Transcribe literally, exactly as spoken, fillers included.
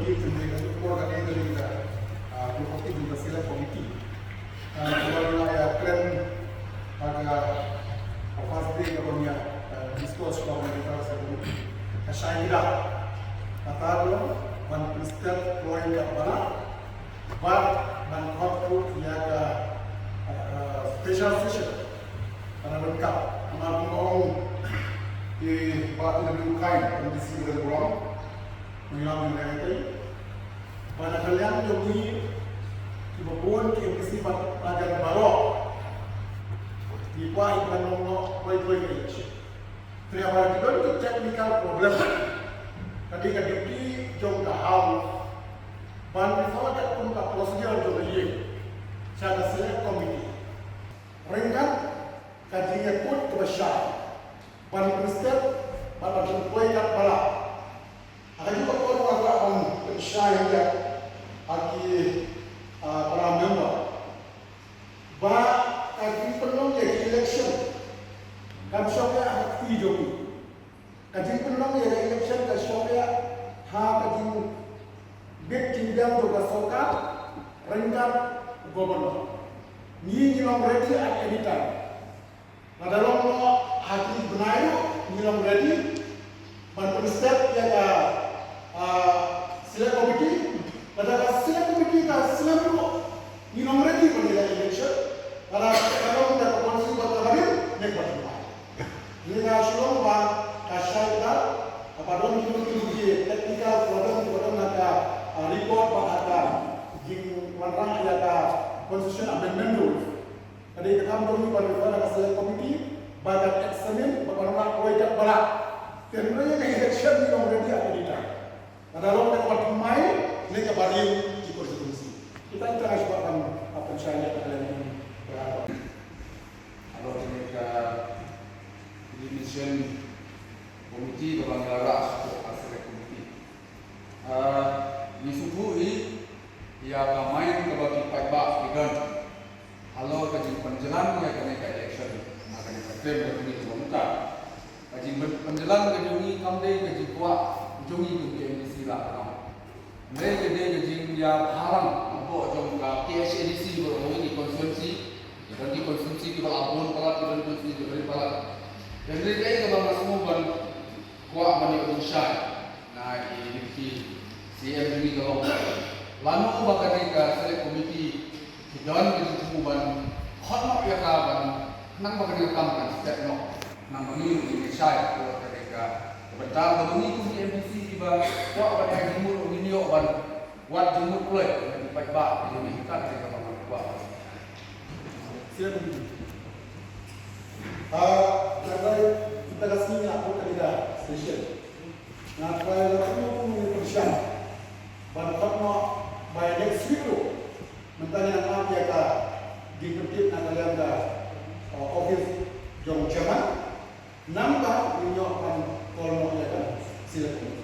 committee, te ka por ka dei ka, ah, ka committee, ka select committee. Ah, ka la ïa kren ha ka first day ka ban ïa, ah, discuss ka ban ïa ka shai da. Kata ka long ban pynstep kloi ka bala, bad ban khot ruh ïa ka, ah, special session. Ka la ryngkat, namar kumba ong i Bah N W Khain, M D C Badan Burom, ngi lam ngi reng te. Ba na ka liang jong ngi, kiba bun ki M D C bad lajan baroh, ngi kwah ban long noh kloi kloi ka election. Te haba ki don ki technical problem, ka dei ka duty jong ka House ban refer ïa ka kum ka procedure jong ka ïing sha ka select committee. Ryngkat ka jingïakut kaba shai ban pynstep bad ban pynpoi kat bala. Ha kajuh ka por nga kwah ban pynshai ïa ki, ah, para member ba ka jingpynlong ïa ki election kam shong ïa ha ka kti jong ngi. Ka jingpynlong ïa ka election ka shong ïa ha ka jingbit jingbiang jong ka sorkar ryngkat u governor. Ngi ngi long ready at any time. Lada long noh ha ki bnai ruh ngi long ready ban pynstep ïa ka, ah, select committee. Lada ka select committee ka slem ruh ngi long ready ban ïa election. Lada ka long da ka policy ba ka barim ne ka barim. Ngi nga shu long ba ka shai ka, haba don ki, ki, ki technical problem ki ba don ha ka, ah, report bad ha ka jingwanrah ïa ka, Constitution Amendment Rules. Ka dei ka kam jong ngi ban refer ha ka Select Committee ba kan examine bad ban wanrah kawei ka baroh. Te hynrei ka election ngi long ready ha ka dei ta. Lada long da kaba thymmai ne kaba rim ki constituency. Kita kita ngai shuwa ban, ah, pynshai ïa ka kaliang. Halor kane ka Elimination Committee kaba ngi la rah shuh ha Select Committee. Ah, ngi sngewthuh hi ïa ka main kaba ki paidbah ki don halor ka jingpynjlan ïa kane ka election ha kane ka term kaba ngi la mynta. Ka jingpynjlan ka jong ngi kam dei ka jingkwah jong ngi kum ki M D C lah ka long. Hynrei ka dei ka jingïaphareng hapoh jong ka K H A D C baroh kawei ki constituency, ki don ki constituency kiba la bun palat, ki don constituency kiba rim palat. Hynrei kaei kaba nga sngew ban kwah ban ïoh jingshai na i Deputy C M jong ngi ka long, lano ba kane ka Select Committee ki don ka jingthmu ban khot noh ïa ka ban khnang ba kane ka kam kan step noh. Namar ngi ruh ngi shai ba kane ka, ka bynta ba ngi kum ki M D C kiba kwah ban ai jingmut ruh ngin ïoh ban wad jingmut kloi na ki paidbah ki jong ngi, ka dei kaba ngi kwah. Sien. Ah, nga trai kita ka sngi nga put ka dei ka session. Nga trai la kumno kumno ngi pyrshang ban khot noh by next week ruh. Mynta ngi nang ap ïa ka jingpyntip na ka liang ka, uh, office jong chairman. Nangta ngin ïoh ban call noh ïa ka Select Committee.